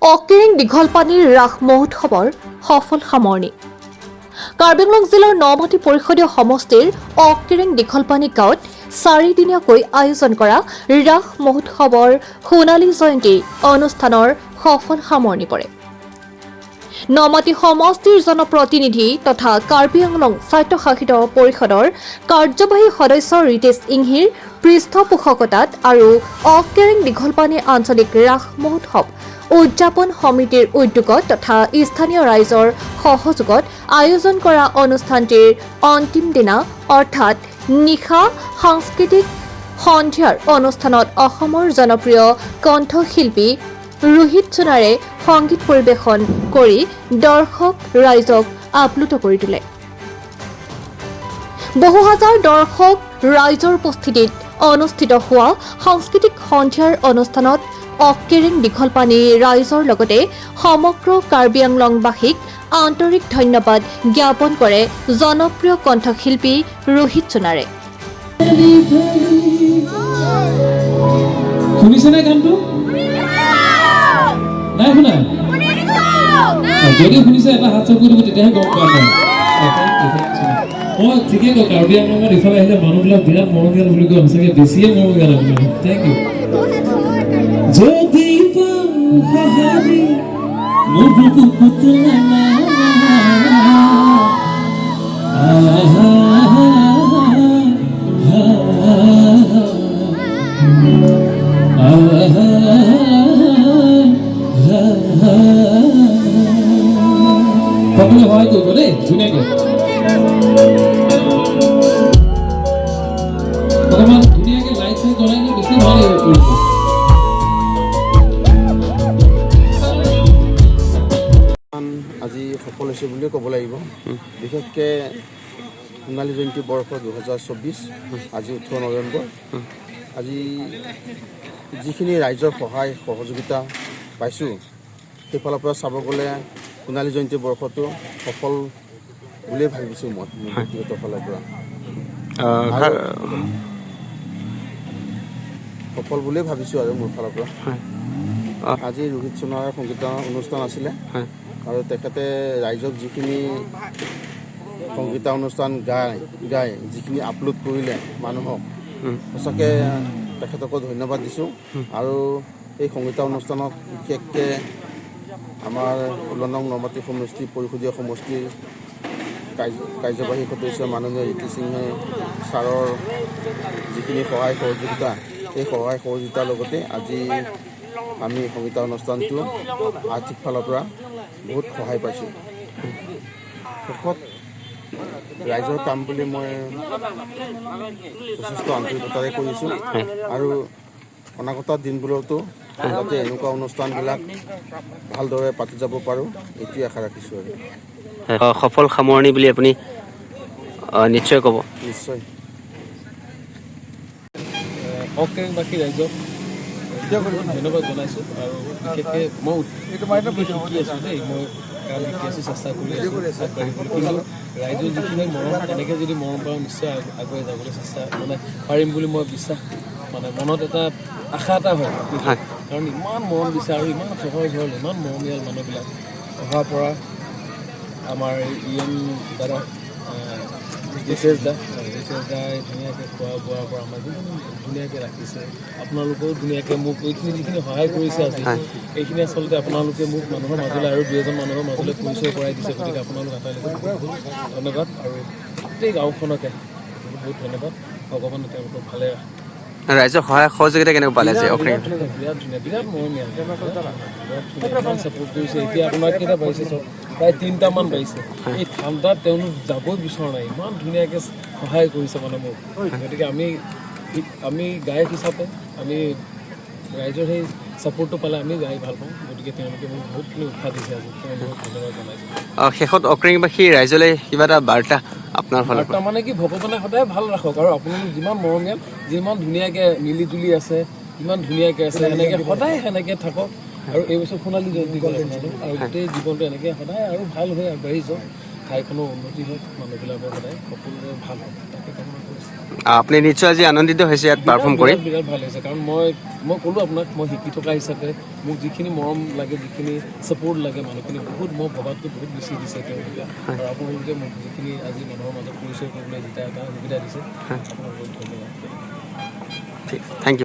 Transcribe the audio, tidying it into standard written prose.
অকেৰেং দীঘলপানীৰ ৰাস মহোৎসৱৰ সফল সামৰণি। কাৰ্বি আংলং জিলাৰ নমাটি পৰিষদীয় সমষ্টিৰ অকেৰেং দীঘলপানী গাঁৱত চাৰিদিনীয়াকৈ আয়োজন কৰা ৰাস মহোৎসৱৰ সোণালী জয়ন্তী অনুষ্ঠানৰ সফল সামৰণি পৰে। নমাটি সমষ্টিৰ জনপ্ৰতিনিধি তথা কাৰ্বি আংলং স্বায়ত্তশাসিত পৰিষদৰ কাৰ্যবাহী সদস্য ৰিতেশ ইংহিৰ পৃষ্ঠপোষকতাত আৰু অকেৰেং দীঘলপানী আঞ্চলিক ৰাস মহোৎসৱ উদযাপন সমিতিৰ উদ্যোগত তথা স্থানীয় ৰাইজৰ সহযোগত আয়োজন কৰা অনুষ্ঠানটিৰ অন্তিম দিনা, অৰ্থাৎ নিশা সাংস্কৃতিক সন্ধিয়াৰ অনুষ্ঠানত অসমৰ জনপ্ৰিয় কণ্ঠশিল্পী ৰোহিত সোণাৰে সংগীত পৰিৱেশন কৰি দৰ্শক ৰাইজক আপ্লুত কৰি তোলে। বহু হাজাৰ দৰ্শক ৰাইজৰ উপস্থিতিত অনুষ্ঠিত হোৱা সাংস্কৃতিক সন্ধিয়াৰ অনুষ্ঠানত অকেৰেং দীঘলপানী ৰাইজৰ লগতে সমগ্ৰ কাৰ্বি আংলংবাসীক আন্তৰিক ধন্যবাদ জ্ঞাপন কৰে জনপ্ৰিয় কণ্ঠশিল্পী ৰোহিত সোণাৰে। শুনিছেনে গানটো? নাই শুনা? যদি শুনিছে, এটা হাত চাপৰি দিব, তেতিয়াহে গম পাম মই। Thank you, thank you. মই ঠিকেই কওঁ, কাৰ্বি আংলঙত ইফালে আহিলে মানুহবিলাক বিৰাট মৰমীয়াল বুলি কয়। সঁচাকৈ বেছিয়ে মৰমীয়াল আপোনালোক। Thank U. যদি পাওঁ সঁহাৰি মোৰ বুকুত, লা লা লা, আহা, আহা, আহা, আহা। সকলোৱে সহায় কৰিব দেই ধুনীয়াকৈ। অকণমান ধুনীয়াকৈ লাইট চাইট জ্বলাই দিলে বেছি ভাল লাগিব কৰিব। আজি সফল হৈছে বুলিয়ে ক'ব লাগিব। বিশেষকৈ সোণালী জয়ন্তী বৰ্ষ 2024, আজি 18 নৱেম্বৰ। আজি যিখিনি ৰাইজৰ সহায় সহযোগিতা পাইছোঁ, সেইফালৰ পৰা চাব গ'লে সোণালী জয়ন্তী বৰ্ষটো সফল বুলিয়ে ভাবিছোঁ মই মোৰ ব্যক্তিগত ফালৰ পৰা। আৰু সফল বুলিয়ে ভাবিছোঁ আৰু মোৰ ফালৰ পৰা। আজি ৰোহিত সোণাৰৰ সংগীত অনুষ্ঠান আছিলে আৰু তেখেতে ৰাইজক যিখিনি সংগীতা অনুষ্ঠান গাই গাই যিখিনি আপ্লুত কৰিলে মানুহক, সঁচাকৈ তেখেতকো ধন্যবাদ দিছোঁ। আৰু এই সংগীতা অনুষ্ঠানত বিশেষকৈ আমাৰ 16 নং নমাটি সমষ্টি পৰিষদীয় সমষ্টিৰ কাৰ্যবাহী সদস্য মাননীয় ৰীতি সিংহে ছাৰৰ যিখিনি সহায় সহযোগিতা, এই সহায় সহযোগিতাৰ লগতে আজি আমি সংগীতা অনুষ্ঠানটো আৰ্থিক ফালৰ পৰা বহুত সহায় পাইছোঁ। শেষত ৰাইজৰ কাম বুলি মই যথেষ্ট আন্তৰিকতাৰে কৰিছোঁ আৰু অনাগত দিনবোৰতো যাতে এনেকুৱা অনুষ্ঠানবিলাক ভালদৰে পাতি যাব পাৰোঁ, এইটোৱে আশা ৰাখিছোঁ আৰু। সফল সামৰণি বুলি আপুনি নিশ্চয় ক'ব? নিশ্চয়। অকেৰেংবাসী ৰাইজক বহুত ধন্যবাদ জনাইছোঁ। আৰু বিশেষকৈ মই নতুনকৈ শিকি আছোঁ দেই, মই গান শিকি আছোঁ, চেষ্টা কৰি আছোঁ আগবাঢ়িবলৈ। কিন্তু ৰাইজৰ যিখিনি মৰম, তেনেকৈ যদি মৰম পাওঁ, নিশ্চয় আগুৱাই যাবলৈ চেষ্টা মানে পাৰিম বুলি মই বিশ্বাস, মানে মনত এটা আশা এটা হয়। কাৰণ ইমান মৰম দিছে আৰু ইমান সহজ সৰল, ইমান মৰমীয়াল মানুহবিলাক। অহাৰ পৰা আমাৰ ই এম দাদা, ৰিতেশ দা, ৰিতেশ দাই ধুনীয়াকৈ খোৱা বোৱাৰ পৰা আমাক ইমান ধুনীয়াকৈ ৰাখিছে। আপোনালোকেও ধুনীয়াকৈ মোক এইখিনি যিখিনি সহায় কৰিছে আজি, এইখিনি আচলতে আপোনালোকে মোক মানুহৰ মাজলৈ আৰু দুই এজন মানুহৰ মাজলৈ পৰিচয় কৰাই দিছে। গতিকে আপোনালোক আটাইলৈকে বহুত বহুত ধন্যবাদ আৰু গোটেই গাঁওখনকে বহুত বহুত ধন্যবাদ। ভগৱানে তেওঁলোকক ভালে ৰাখক। ৰাইজৰ সহায় সহযোগিতা কেনেকুৱা পালে আজি? বিৰাট অকেৰেং ধুনীয়া, বিৰাট ধুনীয়া, বিৰাট মৰমীয়াল, বিৰাট ধুনীয়া, ইমান ছাপোৰ্ট কৰিছে। এতিয়া আপোনাৰ কেইটা বাজিছে চব? প্ৰায় 3টামান বাজিছে। এই ঠাণ্ডাত তেওঁলোক যাবই বিচৰা নাই, ইমান ধুনীয়াকৈ সহায় কৰিছে মানে মোক। গতিকে আমি আমি গায়ক হিচাপে আমি ৰাইজৰ সেই ছাপোৰ্টটো পালে আমি গাই ভাল পাওঁ। গতিকে তেওঁলোকে মোক বহুতখিনি উৎসাহ দিছে আজি, তেওঁলোকক ধন্যবাদ জনাইছোঁ। শেষত অক্ৰেংবাসী ৰাইজলৈ কিবা এটা বাৰ্তা আপোনাৰ ফালৰ পৰা। বাৰ্তা মানে কি, ভগৱানে সদায় ভাল ৰাখক আৰু আপোনালোক যিমান মৰমীয়াল, যিমান ধুনীয়াকৈ মিলি জুলি আছে, ইমান ধুনীয়াকৈ আছে, সেনেকৈ সদায় সেনেকৈ থাকক। আৰু এই বছৰ সোণালী জয়ন্তী গ'ল আপোনালোক আৰু গোটেই জীৱনটো এনেকৈ সদায় আৰু ভাল হৈ আগবাঢ়ি যাওক। ঠাইখনৰ উন্নতি হওক, মানুহবিলাকৰ সদায় সকলোৰে ভাল হওক, তাকে কামনা কৰিছোঁ। আপুনি নিশ্চয় আজি আনন্দিত হৈছে ইয়াত পাৰফৰ্ম কৰি। বিৰাট বিৰাট ভাল লাগিছে, কাৰণ মই ক'লোঁ আপোনাক, মই শিকি থকা হিচাপে মোক যিখিনি মৰম লাগে, যিখিনি ছাপৰ্ট লাগে, মানুহখিনি বহুত, মই ভবাতকৈ বহুত বেছি দিছে তেওঁলোকে। আৰু আপোনালোকে মোক যিখিনি আজি মানুহৰ মাজত পৰিচয় কৰিবলৈ যেতিয়া এটা সুবিধা দিছে, আপোনালোকক ধন্যবাদ। ঠিক, thank U.